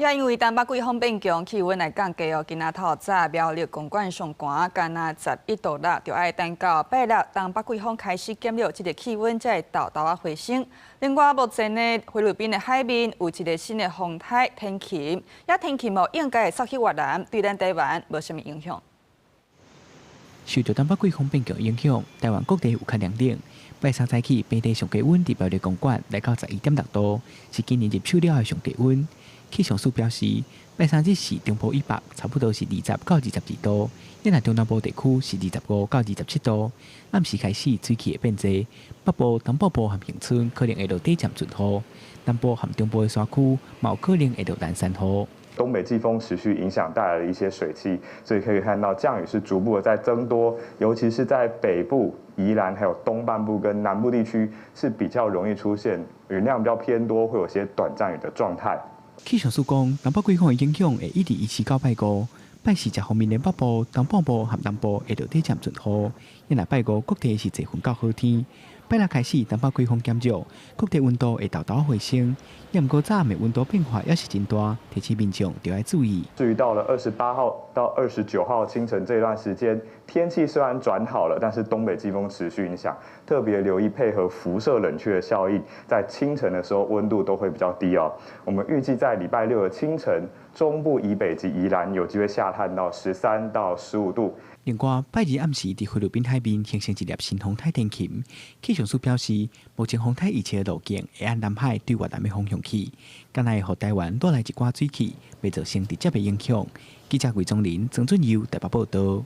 也因為東北季風變強，氣溫來降低哦。今仔透早苗栗公館上寒，干焦11度6，著愛等到拜六東北季風開始減弱，這個氣溫才會沓沓仔回升。另外，目前呢菲律賓的海面有一个新的風颱天琴，這天琴哦應該會煞去越南，對咱台灣無啥物影響。受著東北季風變強影響，台灣各地有較涼冷。拜三早起，平地上低溫佇苗栗公館來到11.6度，是今年入秋了後上低溫。氣象署表示，拜三日時中部以北差不多是20到22度，若中南部地區是25到27度。暗時開始水汽會變濟，北部、東北部和恆春可能會落短暫陣雨，南部和中部的山區嘛有可能會落連山雨。東北季風持續影響帶來了一些水汽，所以可以看到降雨是逐步的在增多，尤其是在北部、宜蘭還有東半部跟南部地區是比較容易出現雲量比較偏多，會有些短暫雨的狀態。氣象署講，東北季風的影響會一直維持到拜五，拜四這方面的北部、東半部和南部會落短暫陣雨，若拜五各地是濟雲到好天。拜六開始，東北季風減弱，各地溫度會沓沓回升。也毋過早暗的溫度變化也是真大，提醒民眾著愛注意。至於到了28號到29號清晨這段時間，天氣雖然轉好了，但是東北季風持續影響，特別留意配合輻射冷卻的效應，在清晨的時候溫度都會比較低哦。我們預計在禮拜六的清晨，中部以北及宜蘭有機會下探到13到15度。另外，拜二暗時佇菲律賓海面形成一粒新風颱天琴，氣象署表示，目前風颱預測的路徑會按南海對越南的方向去，敢若會予台灣帶來一寡水汽，袂造成直接的影響。記者魏宗林、曾俊佑台北報道。